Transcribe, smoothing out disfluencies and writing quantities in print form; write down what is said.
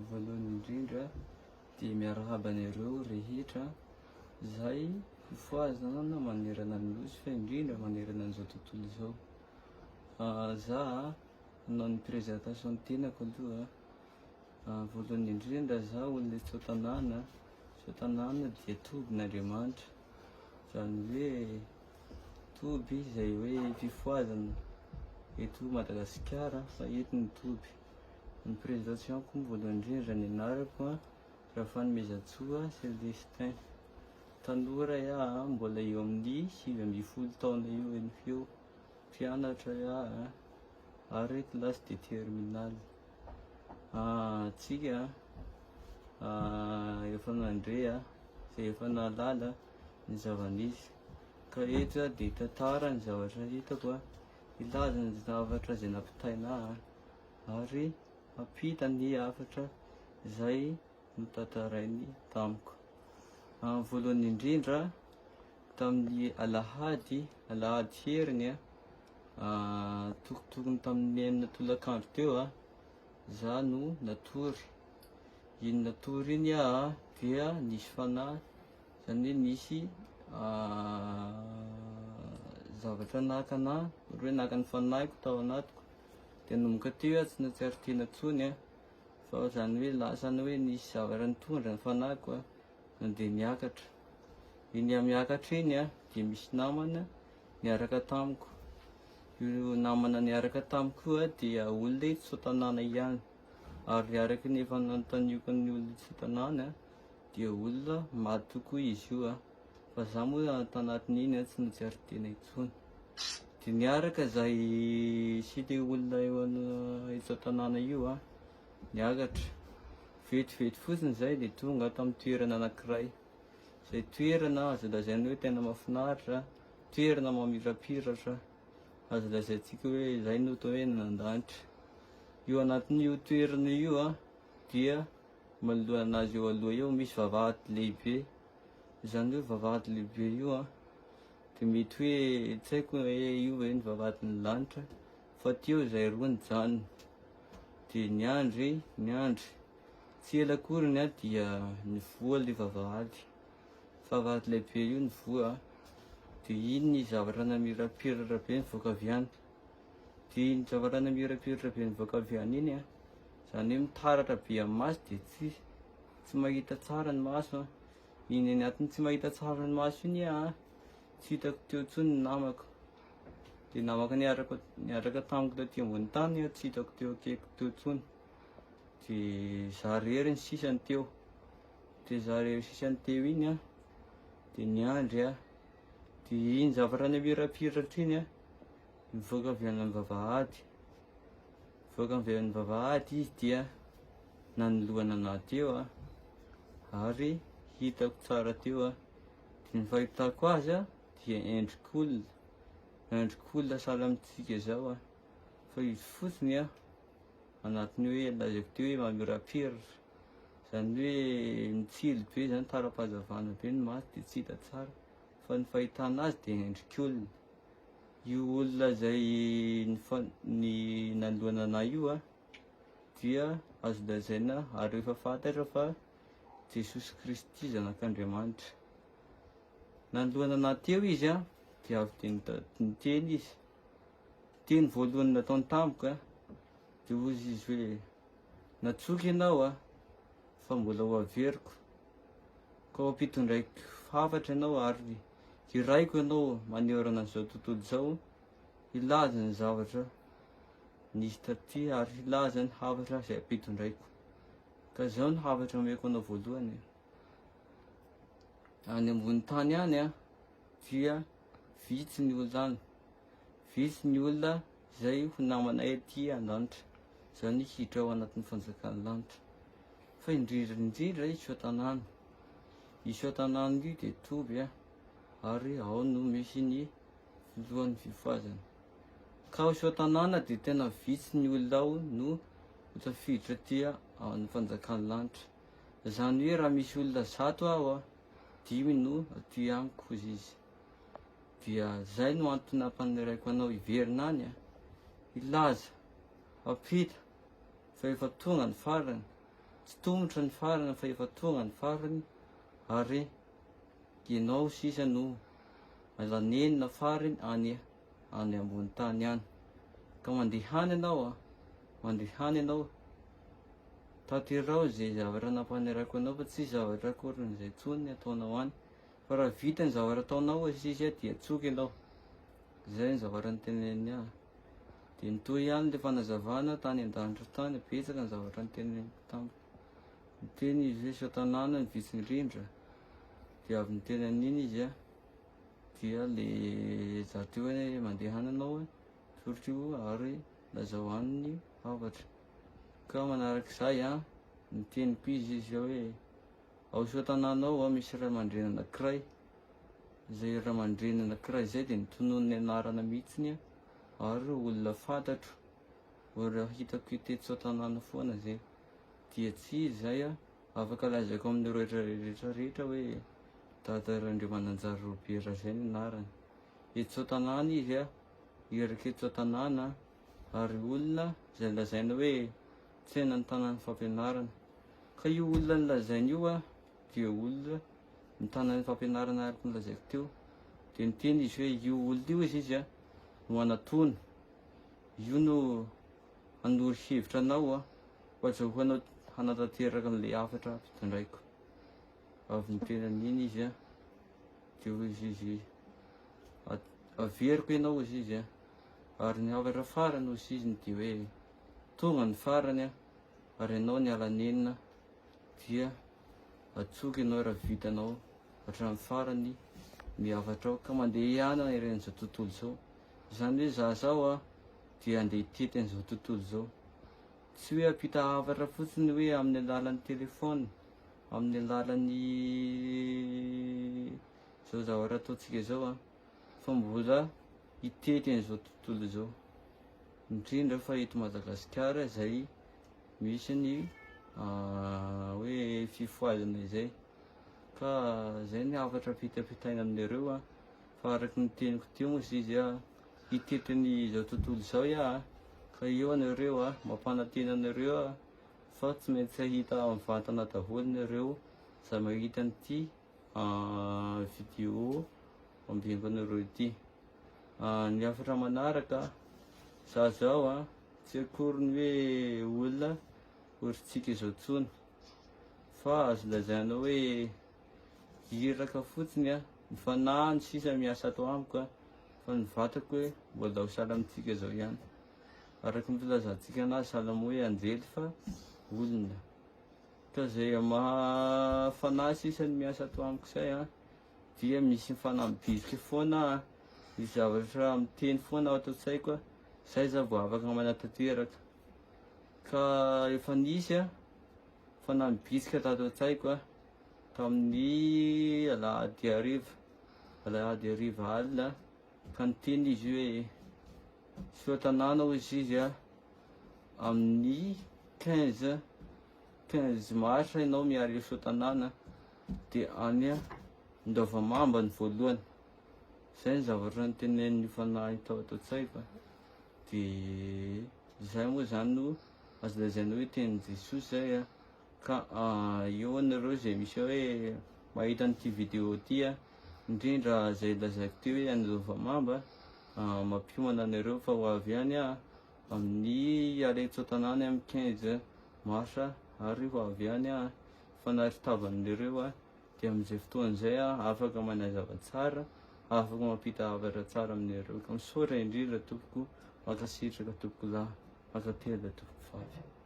Voalohany indrindra dia miarahaba anareo rehetra izay fifohazana manerana ny nosy fa indrindra manerana an'izao tontolo izao. Za hanao ny présentation ny tenako aloha. Voalohany indrindra za olona eto Soatanàna, Soatanàna dia tobin'Andriamanitra, izany hoe toby izay hoe fifohazana eto Madagasikara fa eto ny toby. Ny présentation-ko voalohany indrindra ny anarako Rafanomezantsoa Celestin. Tanora aho mbola eo amin'ny 19 taona eo eny ho eo, mpianatra aho ary classe de terminale. Antsika efa nandre izay efa nahalala ny zava-nisy ka eto aho dia hitantara ny zavatra hitako, hilaza ny zavatra izay nampitaina ahy ary hampita ny hafatra izay notantarainy tamiko. Voalohany indrindra tamin'ny alahady, alahady heriny tokotokony tamin'ny enina tolakandro teo za no natory. Iny natory iny aho dia nisy fanahy, zany hoe nisy zavatra naka anah, ohatra hoe naka ny fanahiko tao anatiko, de nanomboka teo aho tsy nahatsiaro tena intsony fa zany hoe lasa ny hoe nisy zavatra nitondra ny fanahiko nandeha niakatra. Iny aho miakatra iny dia misy namana niaraka tamiko. Io namana niaraka tamiko io dia olona eto an-tanàna ihany. Ary araka ny efa nanontaniako ny olona eto an-tanàna dia olona maty tokoa izy io. Fa za moa tanatin'iny tsy nahatsiaro tena intsony. Dia niaraka zahay sy le olona eo eto an-tanàna io niakatra. Vetivety fotsiny zay dia tonga tamin'ny toerana anankiray. Izay toerana azo lazaina hoe tena mahafinaritra, toerana mamirapiratra, azo lazaintsika hoe izay no atao hoe nandanitra. Io anatin'io toerana io dia manoloana anazy eo aloha eo misy vavahady lehibe, izany hoe vavahady lehibe io dia mety hoe tsy haiko hoe io ve ny vavahadin'ny lanitra fa teo izay roa nijanona dia niandry niandry. Tsy ela akory ny ahy dia nivoha ilay vavahady. Vavahady lehibe io nivoha dia iny ny zavatra namirapiratra be nivoaka avy any. Dia iny zavatra namirapiratra be nivoaka avy any iny an, izany hoe mitaratra be amin'ny maso dia tsy tsy mahita tsara ny maso an. Iny anatin'ny tsy mahita tsara ny maso iny an, tsy hitako teo intsony ny namako. Dia namako niaraka niaraka tamiko taty ambony tany an, tsy hitako teo akaikiko teo intsony. De za rery ny sisany teo, de za rery sisany teo iny an, de niandry aho, de iny zavatra namirapiratra iny an, nivoaka avy any amin'ny vavahady, nivoaka avy any vavahady izy dia nanoloana anah teo an, ary hitako tsara teo an, de ny fahitako azy an dia endrik'olona, endrik'olona sahala amintsika zao an, fa izy fotsiny an. Anatin'ny hoe lazaiko teo hoe mamirapiratra, izany hoe mitsilo be izany, tara-pahazavana be ny maso dia tsy hita tsara fa ny fahitana azy dia endrik'olona. Io olona izay nifa- ny nanoloana anah io an dia azo lazaina ary efa fantatra fa Jesosy Kristy zanak'Andriamanitra. Nanoloana anah teo izy an dia avy dia nita- niteny izy. Teny voalohany nataony tamiko a, dia hozy izy hoe, Natsoiko ianao a, fa mbola ho averiko, ka ho ampitondraiko hafatra ianao ary hiraiko ianao manerana an'izao tontolo izao hilaza ny zavatra nisy taty ary hilaza ny hafatra izay ampitondraiko. Ka izao ny hafatra omeko anao voalohany a, any ambony tany any a, dia vitsy ny olona any. Vitsy ny olona izay ho namanay aty an-danitra, izany hoe hiditra ao anatin'ny fanjakan'ny lanitra. Fa indrindra indrindra i Soatanàna. I Soatanàna io dia toby ary ao no misy ny filohan'ny fifohazana. Ka ao Soatanàna dia tena vitsy ny olona ao no ho tafiditra aty amin'ny fanjakan'ny lanitra. Izany hoe raha misy olona 100 ao, dimy no aty amiko hozy izy. Dia zay no antony nampaniraiko anao hiverina any a! Hilaza, hampita fa efa tonga ny farany. Tsy tomotra ny farany fa efa tonga ny farany ary ianao sisa no miala nenina farany any any ambony tany any. Ka mandehana ianao a, mandehana ianao, tanteraho izay zavatra nampanirako anao fa tsisy zavatra akorin'izay intsony ny ataonao any. Fa raha vita ny zavatra ataonao hoy izy dia tsoka ianao. Izay ny zavatra noteneniny ahy. Dia nitohy ihany ilay fanazavana tany an-danitra tany, betsaka ny zavatra noteneniko tamiko. Niteny izy hoe Satanana ny vitsy indrindra. Dia avy niteny an'iny izy a, dia le za teo hoe mandehana ianao torio ary lazao any ny hafatra. Ka manarak'izay a, niteny koa izy izy hoe ao Soatanàna ao misy ray aman-dreny anankiray, izay ray aman-dreny anankiray izay dia notononiny anarana mihitsiny ary olona fantatro, olona hitako teto Soatanàna foana izay. Dia tsy izy izay a, afaka lazaiko amin'ireo rehetra rehetra hoe Dada Randriamananjary Robert izay ny anarany. Eto Soatanàna izy a, iraka eto Soatanàna ary olona izay lazaina hoe tsenan'ny tanàn'ny fampianarana. Ka io olona nolazainy io a, dia olona mitana ny fampianarana araka ny nolazaiko teo. Dia niteny izy hoe io olona io izy izy a, no hanatona, io no hanoro hevitra anao a, ho azahoanao hanatanteraka an'ilay hafatra ampitondraiko. Avy niteny an'iny izy a, dia hoy izy izy, averiko ianao hoy izy a, ary ny hafatra farany hoy izy dia hoe tonga ny farany a, ary ianao niala nenina dia atsoky ianao raha vitanao hatramin'ny farany ny hafatrao ka mandehana eran'izao tontolo izao. Izany hoe za zao a dia andeha hitety an'izao tontolo izao. Tsy hoe hampita hafatra fotsiny hoe amin'ny alalan'ny téléphone, amin'ny alalan'ny izao zavatra ataontsika izao a, fa mbola hitety an'izao tontolo izao. Indrindra fa eto Madagasikara izay misy ny hoe fifohazana izay. Ka izay ny hafatra ampitampitaina aminareo a. Fa araka ny teniko teo moa izy a, hitety ny izao tontolo izao ia a, ka eo anareo a, mampanantena anareo a, fa tsy maintsy hahita mivantana daholo nareo izay mahita an'ity vidéo ampiako anareo ity. Ny hafatra manaraka, za zao a, tsy akory ny hoe olona orintsika izao tsony, fa azo lazaina hoe iraka fotsiny a, ny fanahiny sisa miasa ato amiko a, fa ny vatako hoe mbola ho sahala amintsika izao ihany. Araka ny filazantsika anazy sahala amin'ny hoe anjely fa olona. Ka zay maha fanahy sisa ny miasa ato amiko zay a, dia misy fanahy mibitsika foana a, misy zavatra miteny foana ato an-tsaiko a, zay za vao afaka manatanteraka. Ka efa nisy a, fanahy mibitsika tato an-tsaiko a, tamin'ny alahady hariva, alahady hariva alina, ka niteny izy hoe soa tanàna hoy izy a, amin'ny 15 15 mars ianao miala eo Soatanàna dia any Andoavamamba ny voalohany. Izay ny zavatra notenenin'io fanahy tao ato an-tsaiko. Dia izay moa izany no azo lazaina hoe tenin'i Jesosy izay a. Ka eo anareo izay misy hoe mahita an'ity vidéo ity a, indrindra izay lazaiko teo hoe Andoavamamba, mampiomana anareo fa ho avy any aho amin'ny hiala eto an-tanàna amin'ny 15 mars ary ho avy any aho fanaritavan'ireo aho dia amin'izay fotoana izay aho afaka manazava tsara, afaka mampita hafatra tsara aminareo. Ka misaotra indrindra tompoko, mankasitraka tompoko lahy, mankatelina tompoko vavy.